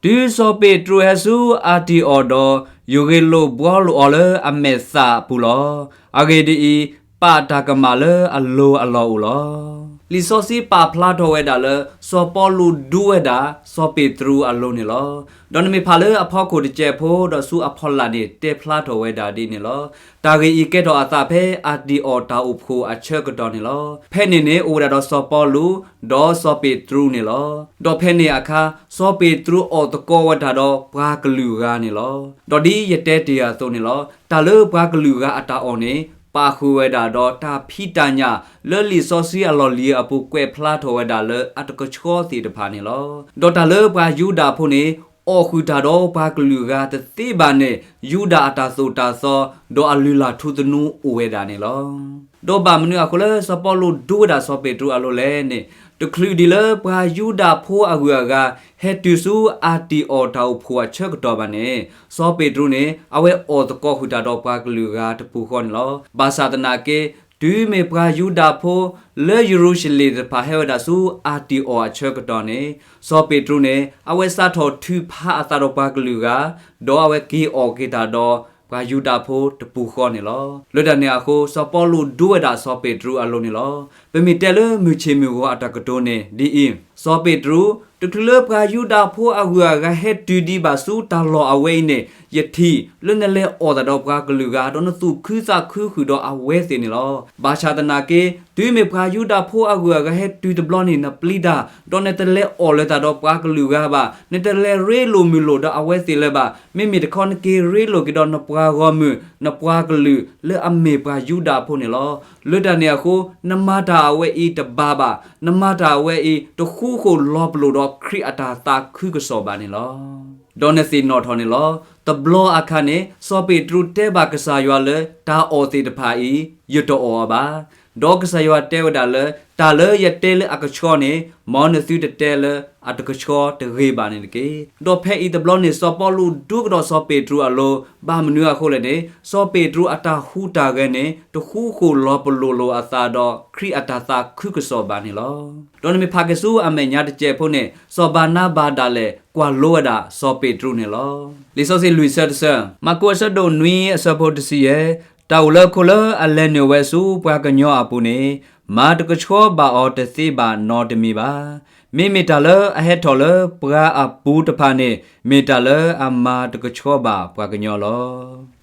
ဒီး တုၤစီၤပ့းတရူးဟဲဆူအၤတံၤအီၤဒီး ယဂ့ၢ်လိာ်ဘှီလိာ်အီၤလၢအမဲာ်သၣ်အပူၤလီၤ. အဂ့ၢ်ဒ်အံၤ, ပာ်တၢ်ကမၣ်လၢအလိၤအလီၢ်အိၣ်လီၤ. လံာ်စီဆှံပာ်ဖျါထီၣ်ဝဲဒၣ်လၢ စီၤပီလူးဒူဝဲဒၣ်စီၤပ့းတရူးအလိၤန့ၣ်လီၤ. ဒီးနမ့ၢ်ဖးလၢအဖီခိၣ်တစဲးဖိ ဒီးဆူအဖီလာ်န့ၣ် တဲဖျါထီၣ်ဝဲဒၣ်ဒ်န့ၣ်လီၤ. တၢ်ဂ့ၢ်အံၤကဲထီၣ်အသးဖဲအၣ်တံၣ်အီၣ်တၢ်အိၣ်ဖှိၣ်အဆၢကတီၢ်န့ၣ်လီၤ. ဖဲန့ၣ်န့ၣ် အိၣ်ဝဲဒၣ်ဒီးစီၤပီလူး ဒီးစီၤပ့းတရူးန့ၣ်လီၤ. ဒီးဖဲန့ၣ်အခါ စီၤပ့းတရူးအီၣ်သကိးဝဲဒၣ်ဒီးပှၤကလုာ်ဂၤန့ၣ်လီၤ. ဒီးဒ်ယတဲတ့ၢ်အသိးန့ၣ်လီၤ. တၢ်လၢပှၤကလုာ်ဂၤအတၢ်အီၣ်န့ၣ် ပာ်ဃုာ်ဝဲဒၣ်ဒီးတၢ်ဖံးတၢ်ညၣ် လၢလံာ်စီဆှံအလီၢ်လံၤအပူၤကွဲးဖျါထီၣ်ဝဲဒၣ်လၢအတကဆှီသ့ၣ်တဖၣ်န့ၣ်လီၤ. ဒီးတၢ်လၢပှၤယူဒၤဖိန့ၣ် အီၣ်ဃုာ်တၢ်ဒီးပှၤကလုာ်ဂၤတသ့ဘၣ်န့ၣ် ယူဒၤအတၢ်သိၣ်တၢ်သီ ဒီးအလုၢ်လၢ်ထူသနူအိၣ်ဝဲဒၣ်န့ၣ်လီၤ. ဒီးဘၣ်မနုၤအဃိလၢစီၤပီလူးဒူဝဲဒၣ်စီၤပ့းတရူးအလိၤလဲၣ်န့ၣ်, တချုးဒံးလၢပှၤယူဒၤဖိအဂုၤအဂၤ ဟဲတုၤဆူအၣ်တံၣ်အီၣ်တၢ်အိၣ်ဖှိၣ်အဆၢကတီၢ်ဘၣ်န့ၣ်, စီၤပ့းတရူးန့ၣ် အဝဲအီၣ်သကိးဃုာ်တၢ်ဒီးပှၤကလုာ်ဂၤတပူၤဃီန့ၣ်လီၤ. ဘၣ်ဆၣ်သနာ်က့ တုၤမ့ၢ်ပှၤယူဒၤဖိ လၢယရူၤၡလ့ၣ်တဖၣ်ဟဲဝဲဒၣ်ဆူအၣ်တံၣ်အီၣ်အဆၢကတီၢ်န့ၣ်, စီၤပ့းတရူးန့ၣ် အဝဲစးထီၣ်ထုးဖးအသးဒီးပှၤကလုာ်ဂၤ, ဒီးအဝဲက့ၤအီၣ်က့ၤတၢ်ဒီးပှၤယူဒၤဖိတပူၤဃီန့ၣ်လီၤ. လၢတၢ်န့ၣ်အဃိ စီၤပီလူးဒူဝဲဒၣ်စီၤပ့းတရူးအလိၤန့ၣ်လီၤ. ပမ့ၢ်တဲလၢမုၢ်ဆ့ၣ်မုၢ်ဂီၤအတၢ်ကတိၤန့ၣ် ဒ်အံၤ, စီၤပ့းတရူး, တချုးလၢပှၤယူဒၤဖိအဂုၤအဂၤဟဲတုၤဒံးဘၣ်ဆူတၢ်လီၢ်အဝဲအံၤန့ၣ်, ယထံၣ်လၢနလဲၤအီၣ်သးဒီးပှၤကလုာ်ဂၤ ဒီးနသူၣ်ခုသးခုဃုာ်ဒီးအဝဲသ့ၣ်န့ၣ်လီၤ. ဘၣ်ဆၣ်သနာ်က့ တုၤမ့ၢ်ပှၤယူဒၤဖိအဂုၤအဂၤဟဲတုၤတဘျီန့ၣ် နပျံၤတၢ်, ဒီးနတလဲၤအီၣ်လၢၤသးဒီးပှၤကလုာ်ဂၤဘၣ်, နတလဲၤရ့လိာ်မုာ်လိာ်ဒီးအဝဲသ့ၣ်လၢၤဘၣ်. မ့မ့ၢ်တခီ နက့ၤရ့လိာ်က့ၤဒီးနပှၤဂီၢ်မုၢ် နပှၤကလုာ်လၢအမ့ၢ်ပှၤယူဒၤဖိန့ၣ်လီၤ. လၢတၢ်န့ၣ်အဃိ နမၤတၢ်အဝဲအံၤတဘၣ်ဘၣ်, နမၤတၢ်အဝဲအံၤ တဃူဃီၣ်လီၤပလိာ်ဒီးခရံာ်အတၢ်သးခုကစီၣ်ဘၣ်န့ၣ်လီၤ. ဒီးနသ့ၣ်နီၣ်ထီၣ်န့ၣ်လီၤ. တဘျီအခါန့ၣ် စီၤပ့းတရူးတဲဘၣ်ကစၢ်ယွၤလၢ တၢ်အီၣ်သ့ၣ်တဖၣ်အံၤ ယတအီၣ်အီၤဘၣ်. ဒီးကစၢ်ယွၤတဲဝဲဒၣ်လၢ တၢ်လၢယတဲလၢအကဆှီန့ၣ် မ်နသုတတဲလၢအတကဆှီတဂ့ၤဘၣ်န့ၣ်တက့ၢ်. ဒီးဖဲအံၤတဘျီန့ၣ် စီၤပီလူးဒူကဒီးစီၤပ့းတရူးအလိၤ, ဘၣ်မနုၤအဃိလဲၣ်န့ၣ်, စီၤပ့းတရူးအတၢ်ဟူးတၢ်ဂဲၤန့ၣ် တဃူဃီၣ်လီၤပလိာ်လိာ်အသးဒီးခရံာ်အတၢ်သးခုကစီၣ်ဘၣ်န့ၣ်လီၤ. ဒီးနမ့ၢ်ဖးက့ၤဆူအမဲာ်ညါတစဲးဖိန့ၣ်, စီၤဘၤနါဘၤဒၣ်လဲာ်ကွၢ်လိဝဲဒၣ်စီၤပ့းတရူးန့ၣ်လီၤ. လံာ်စီဆှံလွံၢ်ဆၢတဆၢ, မၢ်ကူးအဆၢဒိၣ်နွံအဆၢဖိတဆံယဲၢ်, တၢ်အိၣ်လၢခိလၢအလဲၤနုာ်ဝဲဆူပှၤကညီအပူၤန့ၣ်, မၤတကဆှီဘၣ်အီၤတသ့ဘၣ်နီတမံၤဘၣ်. မ့မ့ၢ်တၢ်လၢအဟဲထီၣ်လၢပှၤအပူၤတဖၣ်န့ၣ် မ့ၢ်တၢ်လၢအမၤတကဆှီဘၣ်ပှၤကညီလီၤ.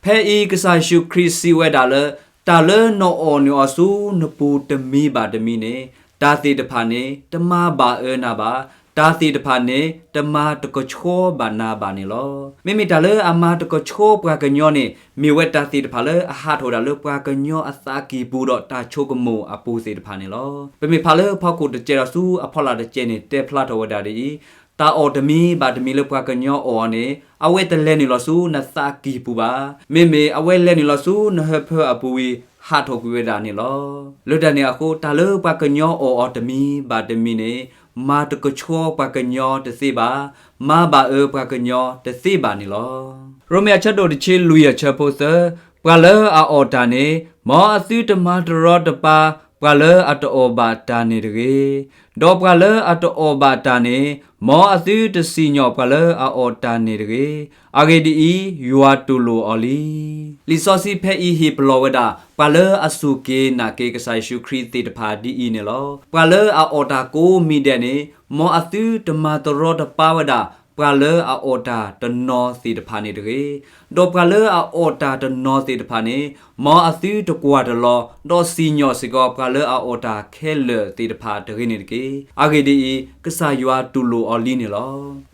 ဖဲအံၤကစၢ်ယ့ၣ်ၡူးခရံာ်စံးဝဲဒၣ်လၢ တၢ်လၢနအီၣ်နုာ်အီၤဆူနပူၤတမံၤဘၣ်တမံၤန့ၣ်, တၢ်သ့ၣ်တဖၣ်န့ၣ် တမၤဘၣ်အၢနၤဘၣ်, တၢ်သ့ၣ်တဖၣ်န့ၣ် တမၤတကဆှီဘၣ်နၤဘၣ်န့ၣ်လီၤ. မ့မ့ၢ်တၢ်လၢအမၤတကဆှီပှၤကညီန့ၣ် မ့ၢ်ဝဲတၢ်သ့ၣ်တဖၣ်လၢအဟးထီၣ်ဝဲဒၣ်လၢပှၤကညီအသးကံၢ်ပူၤဒီးတၢ်ဆိကမိၣ်အပူၤသ့ၣ်တဖၣ်န့ၣ်လီၤ. ပမ့ၢ်ဖးလၢဖီခိၣ်တစဲးဒီးဆူအဖီလာ်တစဲးန့ၣ် တဲဖျါထီၣ်ဝဲဒၣ်ဒ်အံၤ, တၢ်အီၣ်တမံၤဘၣ်တမံၤလၢပှၤကညီအီၣ်အီၤန့ၣ် အဝဲတလဲၤနုာ်လီၤဆူနသးကံၢ်ပူၤဘၣ်. မ့မ့ၢ်အဝဲလဲၤနုာ်လီၤဆူနဟၢဖၢအပူၤဝံၤ ဟးထီၣ်ကွံာ်ဝဲဒၣ်န့ၣ်လီၤ. လၢတၢ်န့ၣ်အဃိ တၢ်လၢပှၤကညီအီၣ်အီၤတမံၤဘၣ်တမံၤန့ၣ် မၤတကဆှီပှၤကညီတသ့ဘၣ်, မၤဘၣ်အၢပှၤကညီတသ့ဘၣ်န့ၣ်လီၤ. ရိမ့ၤအဆၢဒိၣ်တဆံလွံၢ်အဆၢဖိသၢ, ပှၤလၢအအီၣ်တၢ်န့ၣ် မ်အသုတမၤတရီတပါ ပှၤလၢအတအီၣ်ဘၣ်တၢ်န့ၣ်တဂ့ၤ, ဒီးပှၤလၢအတအီၣ်ဘၣ်တၢ်န့ၣ် မ်အသုတစံၣ်ညီၣ်ပှၤလၢအအီၣ်တၢ်န့ၣ်တဂ့ၤ. အဂ့ၢ်ဒ်အံၤ, ယွၤတူၢ်လိာ်အီၤလံ. လံာ်စီဆှံဖဲအံၤဟ့ၣ်ပလီၢ်ဝဲဒၣ် ပှၤလၢအစူၢ်က့ၤနာ်က့ၤကစၢ်ယ့ၣ်ၡူးခရံာ်သ့ၣ်တဖၣ်ဒ်အံၤန့ၣ်လီၤ. ပှၤလၢအအီၣ်တၢ်ကိးမံၤဒဲးန့ၣ် မ်အသုတမၤတရီတပါဝဲဒၣ် ပှၤလၢအအီၣ်တၢ်တနီၤသ့ၣ်တဖၣ်န့ၣ်တဂ့ၤ, ဒီးပှၤလၢအအီၣ်တၢ်တနီၤသ့ၣ်တဖၣ်န့ၣ် မ်အသုတကွၢ်တလီၤ ဒီးစံၣ်ညီၣ်စ့ၢ်ကီး ပှၤလၢအအီၣ်တၢ်ခဲလၢာ်သ့ၣ်တဖၣ်တဂ့ၤန့ၣ်တက့ၢ်. အဂ့ၢ်ဒ်အံၤ, ကစၢ်ယွၤတူၢ်လိာ်အီၤလံန့ၣ်လီ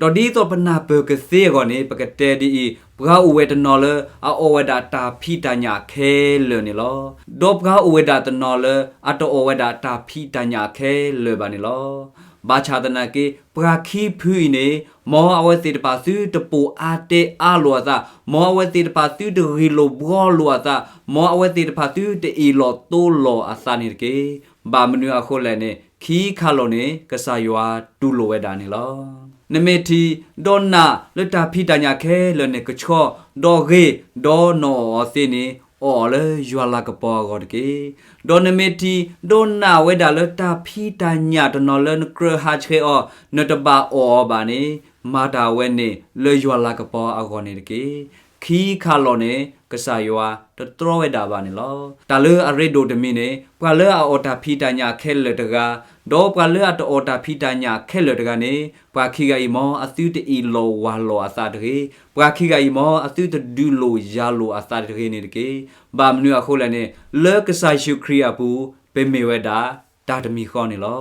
ၤ. ဒီးဒ်သိးပနၢ်ပၢၢ်ကသ့အဂီၢ်န့ၣ် ပကတဲဒ်အံၤ, ပှၤအိၣ်ဝဲတနီၤလၢအအီၣ်ဝဲဒၣ်တၢ်ဖံးတၢ်ညၣ်ခဲလၢာ်န့ၣ်လီၤ. ဒီးပှၤအိၣ်ဝဲဒၣ်တနီၤလၢအတအီၣ်ဝဲဒၣ်တၢ်ဖံးတၢ်ညၣ်ခဲလၢာ်ဘၣ်န့ၣ်လီၤ. ဘၣ်ဆၣ်သနာ်က့ ပှၤခံဖုအံၤန့ၣ် မ်အဝဲသ့ၣ်တဖၣ်သုတပိာ်အါတဲအါလိာ်အသး, မ်အဝဲသ့ၣ်တဖၣ်သုတဂ့ၢ်လိာ်ဘှီလိာ်အသး, မ်အဝဲသ့ၣ်တဖၣ်သုတအ့ၣ်လိာ်သိလိာ်အသးန့ၣ်တက့ၢ်. ဘၣ်မနုၤအဃိလဲၣ်န့ၣ်, ခံခါလိာ်န့ၣ် ကစၢ်ယွၤတူၢ်လိာ်ဝဲဒၣ်န့ၣ်လီၤ. နမ့ၢ်ထံၣ်, ဒီးနာ်လၢတၢ်ဖံးတၢ်ညၣ်ခဲလၢာ်န့ၣ်ကဆှီ, ဒီးဂ့ၤ, ဒီးနအီၣ်အီၤသ့န့ၣ် အီၣ်အီၤလၢယွၤလၤကပီၤအဂီၢ်တက့ၢ်. ဒီးနမ့ၢ်ထံၣ်, ဒီးနာ်ဝဲဒၣ်လၢတၢ်ဖံးတၢ်ညၣ်တနီၤလၢနကြၢးဟးဆှဲးအီၤ, နတဘၣ်အီၣ်အီၤဘၣ်န့ၣ်, မၤတၢ်ဝဲန့ၣ်လၢယွၤလၤကပီၤအဂီၢ်န့ၣ်တက့ၢ်. ခံခါလိာ်န့ၣ် ကစၢ်ယွၤတတြီဝဲဒၣ်ဘၣ်န့ၣ်လီၤ. တၢ်လၢအရ့ဒိၣ်တမံၤန့ၣ် ပှၤလၢအအီၣ်တၢ်ဖံးတၢ်ညၣ်ခဲလၢာ်တဂၤ ဒီးပှၤလၢအတအီၣ်တၢ်ဖံးတၢ်ညၣ်ခဲလၢာ်တဂၤန့ၣ် ပှၤခံဂၤအံၤ မ်အသုတအ့ၣ်လိာ်ဝၤလိာ်အသးတဂ့ၤ, ပှၤခံဂၤအံၤ မ်အသုတဒုးလိာ်ယၤလိာ်အသးတဂ့ၤန့ၣ်တက့ၢ်. ဘၣ်မနုၤအဃိလဲၣ်န့ၣ် လၢကစၢ်ယ့ၣ်ၡူးခရံာ်အပူၤ ပမ့ၢ်ဝဲဒၣ်တၢ်တမံၤဃီန့ၣ်လီၤ.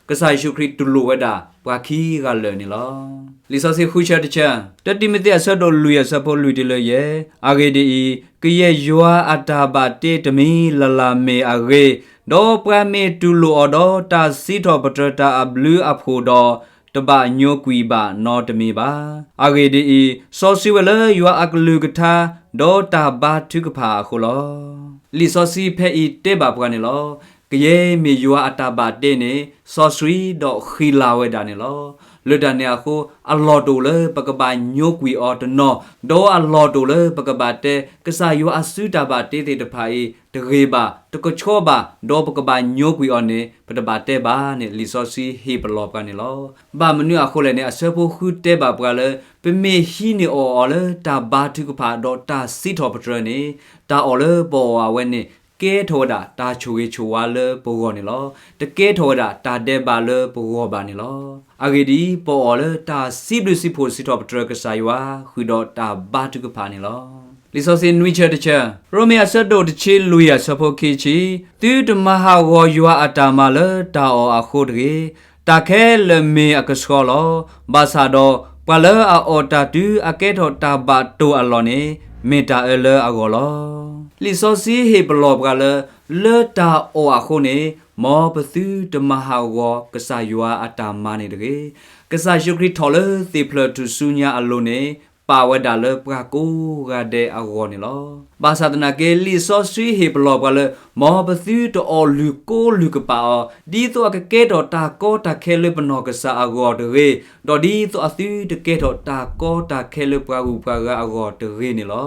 ကစၢ်ယ့ၣ်ၡူးခရံာ်တူၢ်လိာ်ဝဲဒၣ်ပှၤခံဂၤလၢာ်န့ၣ်လီၤ. လံာ်စီဆှံဃုဆၢတဆၢ, တံၤမသ့းအဆၢဒိၣ်လွံၢ်အဆၢဖိလွံၢ်တုၤလၢယဲၢ်, အဂ့ၢ်ဒ်အံၤ, ကယဲၢ်ယွၤအတၢ်ဘၣ်တ့တမံၤလၢ်လၢ်မ့ၢ်အဂ့ၢ်, ဒီးပှၤမ့ၢ်တူၢ်လိာ်အီၤဒီးတၢ်စံးထီၣ်ပတြၢၤတၢ်အဘျုးအဖှိၣ်ဒီး တဘၣ်ညိကွံာ်ဘၣ်နီတမံၤဘၣ်. အဂ့ၢ်ဒ်အံၤ, စီဆှံဝဲလၢယွၤအကလုၢ်ကထါ ဒီးတၢ်ဘါထုကဖၣ်အဃိလီၤ. လံာ်စီဆှံဖဲအံၤတဲဘၣ်ပှၤန့ၣ်လီၤ. ကယဲၢ်မ့ၢ်ယွၤအတၢ်ဘၣ်တ့န့ၣ် စီဆှံဒီးဃံလၤဝဲဒၣ်န့ၣ်လီၤ. လၢတၢ်န့ၣ်အဃိ အလီၢ်တအိၣ်လၢပကဘၣ်ညိကွံာ်အီၤတနီၤ, ဒီးအလီၢ်တအိၣ်လၢပကဘၣ်တဲ ကစၢ်ယွၤအစုတၢ်ဘၣ်တ့သ့ၣ်တဖၣ်အံၤ တဂ့ၤဘၣ်, တကဆှီဘၣ်, ဒီးပကဘၣ်ညိကွံာ်အီၤန့ၣ် ပတဘၣ်တဲဘၣ်န့ၣ် လံာ်စီဆှံဟ့ၣ်ပလီၢ်ပှၤန့ၣ်လီၤ. ဘၣ်မနုၤအဃိလဲၣ်န့ၣ် အဆၢဖိဃုတဲဘၣ်ပှၤလၢ ပမ့ၢ်ဟံးန့ၢ်အီၣ်အီၤလၢတၢ်ဘါထုကဖၣ်ဒီးတၢ်စံးထီၣ်ပတြၢၤန့ၣ် တၢ်အီၣ်လၢပအီၣ်အဝဲန့ၣ် ကဲထီၣ်ဝဲဒၣ်တၢ်ဆိၣ်ဂ့ၤဆိၣ်ဝါလၢပဂီၢ်န့ၣ်လီၤ. တကဲထီၣ်ဝဲဒၣ်တၢ်ဒဲးဘးလၢပဂီၢ်ဘၣ်န့ၣ်လီၤ. အဂ့ၢ်ဒ်အံၤ, ပအီၣ်လၢတၢ်စံးဘျုးစံးဖှိၣ်စံးထီၣ်ပတြၢၤကစၢ်ယွၤ ဃုာ်ဒီးတၢ်ဘါထုကဖၣ်န့ၣ်လီၤ. လံာ်စီဆှံနွံဆၢတဆၢ, ရိမ့ၤအဆၢဒိၣ်တဆံလွံၢ်အဆၢဖိခံဆံ, သုတမၤဟးဂီၤယွၤအတၢ်မၤလၢတၢ်အီၣ်အဃိတဂ့ၤ. တၢ်ခဲလၢာ်မ့ၢ်အကဆှီလီၤ. ဘၣ်ဆၣ်ဒီး ပှၤလၢအအီၣ်တၢ်တုၤအကဲထီၣ်တၢ်ဘၣ်တိၢ်အလီၢ်န့ၣ် မ့ၢ်တၢ်အၢလၢအဂီၢ်လီၤ. လံာ်စီဆှံဟ့ၣ်ပလီၢ်ပှၤလၢ လၢတၢ်အီၣ်အဃိန့ၣ် မ်ပသုတမၤဟးဂီၤကစၢ်ယွၤအတၢ်မၤန့ၣ်တဂ့ၤ. ကစၢ်ယ့ၣ်ၡူးခရံာ်ထီၣ်လၢသ့ၣ်ဖျၢၣ်ထူၣ်စုညါအလိၤန့ၣ် ပာ်ဝဲဒၣ်လၢပှၤကိးဂၤဒဲးအဂီၢ်န့ၣ်လီၤ. ဘၣ်ဆၣ်သနာ်က့ လံာ်စီဆှံဟ့ၣ်ပလီၢ်ပှၤလၢ မ်ပသုတအီၣ်လုၢ်ကိလုၢ်ကပာ်အီၤ ဒ်သိးအကကဲထီၣ်တၢ်ကီတၢ်ခဲလၢပနီၢ်ကစၢ်အဂီၢ်တဂ့ၤ, ဒီးဒ်သိးအသုတကဲထီၣ်တၢ်ကီတၢ်ခဲလၢပှၤဂုၤပှၤဂၤအဂီၢ်တဂ့ၤန့ၣ်လီၤ.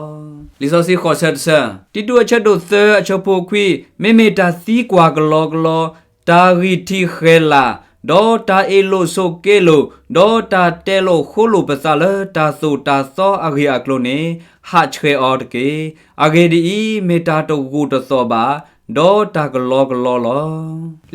လံာ်စီဆှံဃိးဆၢတဆၢ, တံတူးအဆၢဒိၣ်သၢအဆၢဖိခွံ, မ့မ့ၢ်တၢ်သံကွၢ်ကလီကလီ, တၢ်ဂံၢ်ထံးဃဲၤလၤ, ဒီးတၢ်အ့ၣ်လိာ်ဆိးက့လိာ်, ဒီးတၢ်တဲလိာ်ဃိလိာ်ပသးလၢတၢ်သိၣ်တၢ်သီအဂ့ၢ်အကျိၤန့ၣ် ဟးဆှဲးအီၤတက့ၢ်. အဂ့ၢ်ဒ်အံၤ, မ့ၢ်တၢ်တဂိာ်တသီၣ်ဘၣ်, ဒီးတၢ်ကလီကလီ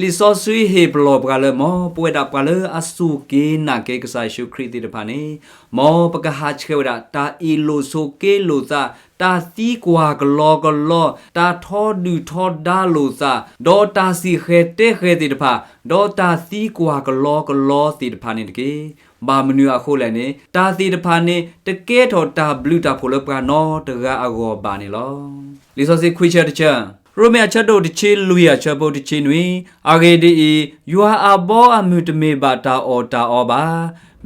လီၤ. လံာ်စီဆှံဟ့ၣ်ပလီၢ်ပှၤလၢ မ်ပဝဲဒၣ်ပှၤလၢအစူၢ်က့ၤနာ်က့ၤကစၢ်ယ့ၣ်ၡူးခရံာ်သ့ၣ်တဖၣ်န့ၣ် မ်ပကဟးဆှဲးဝဲဒၣ် တၢ်အ့ၣ်လိာ်ဆိးက့လိာ်သး, တၢ်သံကွၢ်ကလီကလီ, တၢ်ထီဒုၣ်ထီဒါလိာ်သး, ဒီးတၢ်စံၣ်ဃဲၤတဲဃဲၤသ့ၣ်တဖၣ်, ဒီးတၢ်သံကွၢ်ကလီကလီသ့ၣ်တဖၣ်န့ၣ်တက့ၢ်. ဘၣ်မနုၤအဃိလဲၣ်န့ၣ် တၢ်သ့ၣ်တဖၣ်န့ၣ် တကဲထီၣ်တၢ်ဘျုးတၢ်ဖှိၣ်လၢပှၤနီတဂၤအဂီၢ်ဘၣ်န့ၣ်လီၤ. လံာ်စီဆှံခွံဆၢတဆၢ, ရိမ့ၤအဆၢဒိၣ်တဆံလွံၢ်အဆၢဖိတဆံနွံ, အဂ့ၢ်ဒ်အံၤ, ယွၤအဘီအမုၢ်တမ့ၢ်ဘၣ်တၢ်အီၣ်တၢ်အီဘၣ်.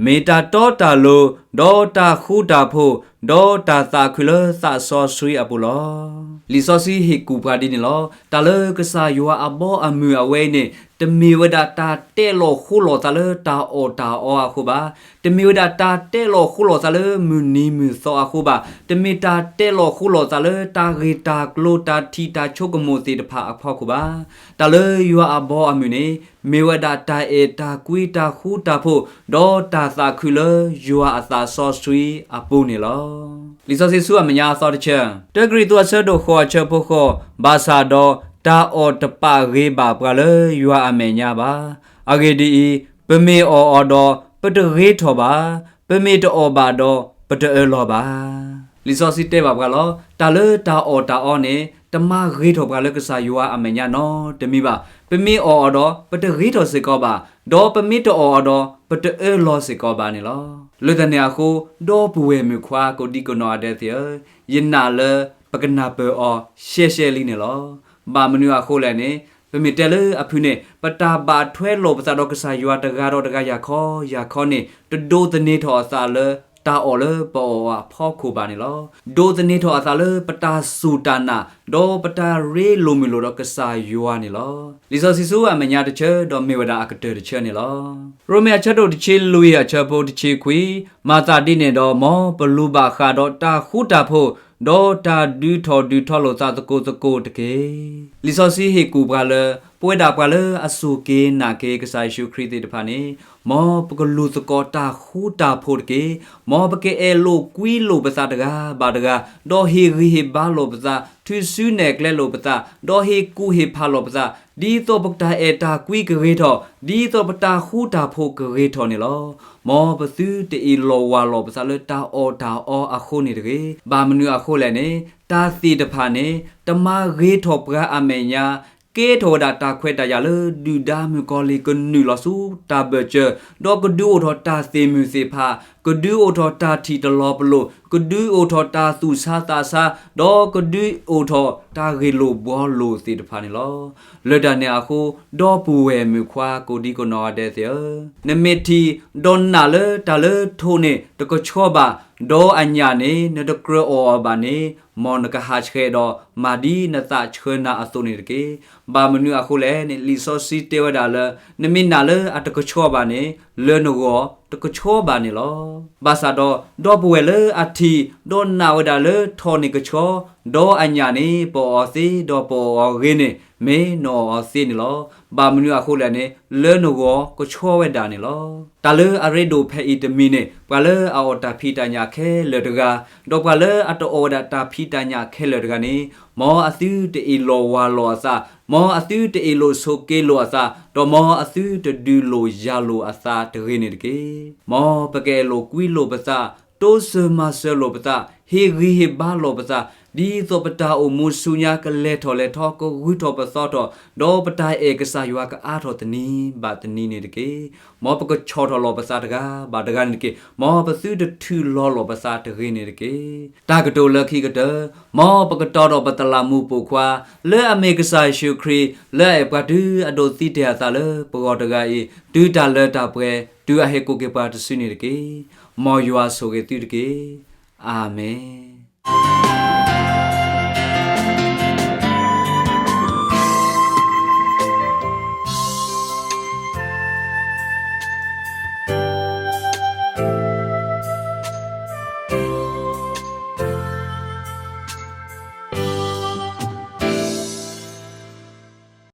မ့ၢ်တၢ်တီတၢ်လိၤ, ဒီးတၢ်ဃူတၢ်ဖိး, ဒီးတၢ်သးခုလၢသးစီဆှံအပူၤလီၤ. လံာ်စီဆှံဟ့ၣ်ကူၣ်ပှၤဒ်န့ၣ်လီၤ. တၢ်လၢကစၢ်ယွၤအဘီအမုၢ်အဝဲအံၤန့ၣ် တမ့ၢ်ဝဲဒၣ်တၢ်တဲလီၤဃိလီၤသးလၢတၢ်အီၣ်တၢ်အီအဃိဘၣ်. တမ့ၢ်ဝဲဒၣ်တၢ်တဲလီၤဃိလီၤသးလၢမုၢ်နံၤမုၢ်သီအဃိဘၣ်. တမ့ၢ်တၢ်တဲလီၤဃိလီၤသးလၢတၢ်ဂ့ၢ်တၢ်ကျိၤတၢ်ထံၣ်တၢ်ဆိကမိၣ်သ့ၣ်တဖၣ်အဖီခိၣ်ဘၣ်. တၢ်လၢယွၤအဘီအမုၢ်န့ၣ် မ့ၢ်ဝဲဒၣ်တၢ်အဲၣ်တၢ်ကွံတၢ်ဃူတၢ်ဖိး ဒီးတၢ်သးခုလၢယွၤအသးစီဆှံအပူၤန့ၣ်လီၤ. လံာ်စီဆှံဆူအမဲာ်ညါအသီတဆၢ, တၢကရံၣ်သူးအဆၢဒိၣ်ဃိးအဆၢဖိဃိး, ဘၣ်ဆၣ်ဒီး တၢ်အီၣ်တပာ်ဂ့ၤဘၣ်ပှၤလၢယွၤအမဲာ်ညါဘၣ်. အဂ့ၢ်ဒ်အံၤ, ပမ့ၢ်အီၣ်အီၤဒီး ပတဂ့ၤထီၣ်ဘၣ်, ပမ့ၢ်တအီၣ်ဘၣ်ဒီး ပတအၢလီၤဘၣ်. လံာ်စီဆှံတဲဘၣ်ပှၤလီၤ. တၢ်လၢတၢ်အီၣ်တၢ်အီန့ၣ် တမၤဂ့ၤထီၣ်ပှၤလၢကစၢ်ယွၤအမဲာ်ညါနီတမံၤဘၣ်. ပမ့ၢ်အီၣ်အီၤဒီး ပတဂ့ၤထီၣ်စ့ၢ်ကီးဘၣ်, ဒီးပမ့ၢ်တအီၣ်အီၤဒီး ပတအၢလီၤစ့ၢ်ကီးဘၣ်န့ၣ်လီၤ. လၢတၢ်န့ၣ်အဃိ ဒီပုၢ်ဝဲၢ်မုၣ်ခွါကိးဒံကနီၢ်ဂၤဒဲးသ့ၣ်ဧၢ, ယနာ်လၢပကနၢ်ပၢၢ်အီၤရှဲရှဲလံန့ၣ်လီၤ. ဘၣ်မနုၤအဃိလဲၣ်န့ၣ် ပမ့ၢ်တဲလၢအဖုၣ်န့ၣ် ပတၢ်ဘၣ်ထွဲလိာ်ပသးဒီးကစၢ်ယွၤတဂၤဒီးတဂၤယၤခီယၤခီန့ၣ် တဒိးသန့ၤထီၣ်အသးလၢတၢ်အီၣ်လၢပအီၣ်အဖီခိၣ်ဘၣ်န့ၣ်လီၤ. ဒိးသန့ၤထီၣ်အသးလၢပတၢ်စူၢ်တၢ်နာ် ဒီးပတၢ်ရ့လိာ်မုာ်လိာ်ဒီးကစၢ်ယွၤန့ၣ်လီၤ. လံာ်စီဆှံဆူအမဲာ်ညါတဆၢ ဒီးမ့ၢ်ဝဲဒၣ်အကတၢၢ်တဆၢန့ၣ်လီၤ. ရိမ့ၤအဆၢဒိၣ်တဆံလွံၢ်အဆၢဖိတဆံခွံ, မၤသးဒ်န့ၣ်ဒီး မ်ပလူၤဘၣ်ဃးဒီးတၢ်ဃူတၢ်ဖိး, ဒီးတၢ်ဒုးထီၣ်ဒုးထီလိာ်သးသကိးသကိးတက့ၢ်. လံာ်စီဆှံဟ့ၣ်ကူၣ်ပှၤလၢ ပဝဲဒၣ်ပှၤလၢအစူၢ်က့ၤနာ်က့ၤကစၢ်ယ့ၣ်ၡူးခရံာ်သ့ၣ်တဖၣ်န့ၣ်, မ်ပကလူၤသကိးတၢ်ဃူတၢ်ဖိးတက့ၢ်. မ်ပကအဲၣ်လိာ်ကွံလိာ်ပသးတဂၤဘၣ်တဂၤ, ဒီးဟ့ၣ်ဂံၢ်ဟ့ၣ်ဘါလိာ်ပသး, ထုးစုနဲၣ်ကျဲလိာ်ပသး, ဒီးဟ့ၣ်ကူၣ်ဟ့ၣ်ဖးလိာ်ပသး, ဒ်သိးပတၢ်အဲၣ်တၢ်ကွံကဂ့ၤထီၣ်, ဒ်သိးပတၢ်ဃူတၢ်ဖိးကဂ့ၤထီၣ်န့ၣ်လီၤ. မ်ပသုတအ့ၣ်လိာ်ဝၤလိာ်ပသးလၢတၢ်အီၣ်တၢ်အီအဃိန့ၣ်တဂ့ၤ. ဘၣ်မနုၤအဃိလဲၣ်န့ၣ်, တၢ်သ့ၣ်တဖၣ်န့ၣ် တမၤဂ့ၤထီၣ်ပှၤအမဲာ်ညါ, ကဲထီၣ်ဝဲဒၣ်တၢ်ခွဲးတၢ်ယာ်လၢဒုၣ်ဒါမုၣ်ကီၤလံၢ်ကနုာ်လီၤဆူတၢ်ဘၢၣ်စၢၤ, ဒီးကဒုးအိၣ်ထီၣ်တၢ်သ့ၣ်မုၢ်သ့ၣ်ဖး, ကဒုးအိၣ်ထီၣ်တၢ်ထံၣ်တလီၤပလိာ်, ကဒုးအိၣ်ထီၣ်တၢ်သူၣ်ဆါသးဆါ, ဒီးကဒုးအိၣ်ထီၣ်တၢ်ဂ့ၢ်လိာ်ဘှီလိာ်သ့ၣ်တဖၣ်န့ၣ်လီၤ. လၢတၢ်န့ၣ်အဃိ, ဒီပုၢ်ဝဲၢ်မုၣ်ခွါကိးဒံကနီၢ်ဂၤဒဲးသ့ၣ်ဧၢ, နမ့ၢ်ထံၣ်ဒီးနာ်လၢတၢ်လၢထိးန့ၣ်တကဆှီဘၣ်, ဒီးအညၣ်န့ၣ် နတကြၢးအီၣ်အီၤဘၣ်န့ၣ်, မ်နကဟးဆှဲးဒီးမၤဒ်နသးဆှၢနၤအသိးန့ၣ်တက့ၢ်. ဘၣ်မနုၤအဃိလဲၣ်န့ၣ်, လံာ်စီဆှံတဲဝဲဒၣ်လၢ နမ့ၢ်နာ်လၢအတကဆှီဘၣ်န့ၣ်, လၢနဂီၢ်တကဆှီဘၣ်န့ၣ်လီၤ. ဘၣ်ဆၣ်ဒီး ဒီပုၢ်ဝဲၢ်လၢအထံၣ်ဒီးနာ်ဝဲဒၣ်လၢထိးန့ၣ်ကဆှီ, ဒီးအညၣ်န့ၣ် ပအီၣ်အီၤသ့, ဒီးပအီၣ်အီၤဂ့ၤန့ၣ် မ့ၢ်နအီၣ်အီၤသ့န့ၣ်လီၤ. ဘၣ်မနုၤအဃိလဲၣ်န့ၣ်, လၢနဂီၢ်ကဆှီဝဲဒၣ်န့ၣ်လီၤ. တၢ်လၢအရ့ဒိၣ်ဖဲအံၤတမံၤန့ၣ်, ပှၤလၢအအီၣ်တၢ်ဖံးတၢ်ညၣ်ခဲလၢာ်တဂၤ, ဒီးပှၤလၢအတအီၣ်ဝဲဒၣ်တၢ်ဖံးတၢ်ညၣ်ခဲလၢာ်တဂၤန့ၣ်, မ်အသုတအ့ၣ်လိာ်ဝၤလိာ်အသး, မ်အသုတအ့ၣ်လိာ်ဆိးက့လိာ်အသး, ဒီးမ်အသုတဒုးလိာ်ယၤလိာ်အသးတဂ့ၤန့ၣ်တက့ၢ်. မ်ပကအဲၣ်လိာ်ကွံလိာ်ပသး, တိစၢၤမၤစၢၤလိာ်ပသး, ဟ့ၣ်ဂံၢ်ဟ့ၣ်ဘါလိာ်ပသး, ဒ်သိးပတၢ်အိၣ်မူဆူညါကလဲၤထီၣ်လဲၤထီ, ကဂုၤထီၣ်ပသီထီၣ်, ဒီးပတၢ်အဲၣ်ကစၢ်ယွၤကအါထီၣ်တနံၤဘၣ်တနံၤန့ၣ်တက့ၢ်. မ်ပကဆီၣ်ထီၣ်လိာ်ပသးတဂၤဘၣ်တဂၤန့ၣ်တက့ၢ်. မ်ပသုတထုးလီၤလိာ်ပသးတဂ့ၤန့ၣ်တက့ၢ်. တၢ်ကတိၤလၢခံကတၢၢ်, မ်ပကတီၤဒီးပတလးမူးပိာ်ခွါ, လၢအမ့ၢ်ကစၢ်ယ့ၣ်ၡူးခရံာ်, လၢအအဲၣ်ပှၤတုၤအဒိးသံတ့ၢ်အသးလၢပဂီၢ်တဂၤအံၤ, တုၤတၢ်လၢတၢ်ပှဲၤ, တုၤအဟဲကိးက့ၤပှၤတစုန့ၣ်တက့ၢ်. မ်ယွၤဆိၣ်ဂ့ၤသုတက့ၢ်. အၤမ့ၣ်.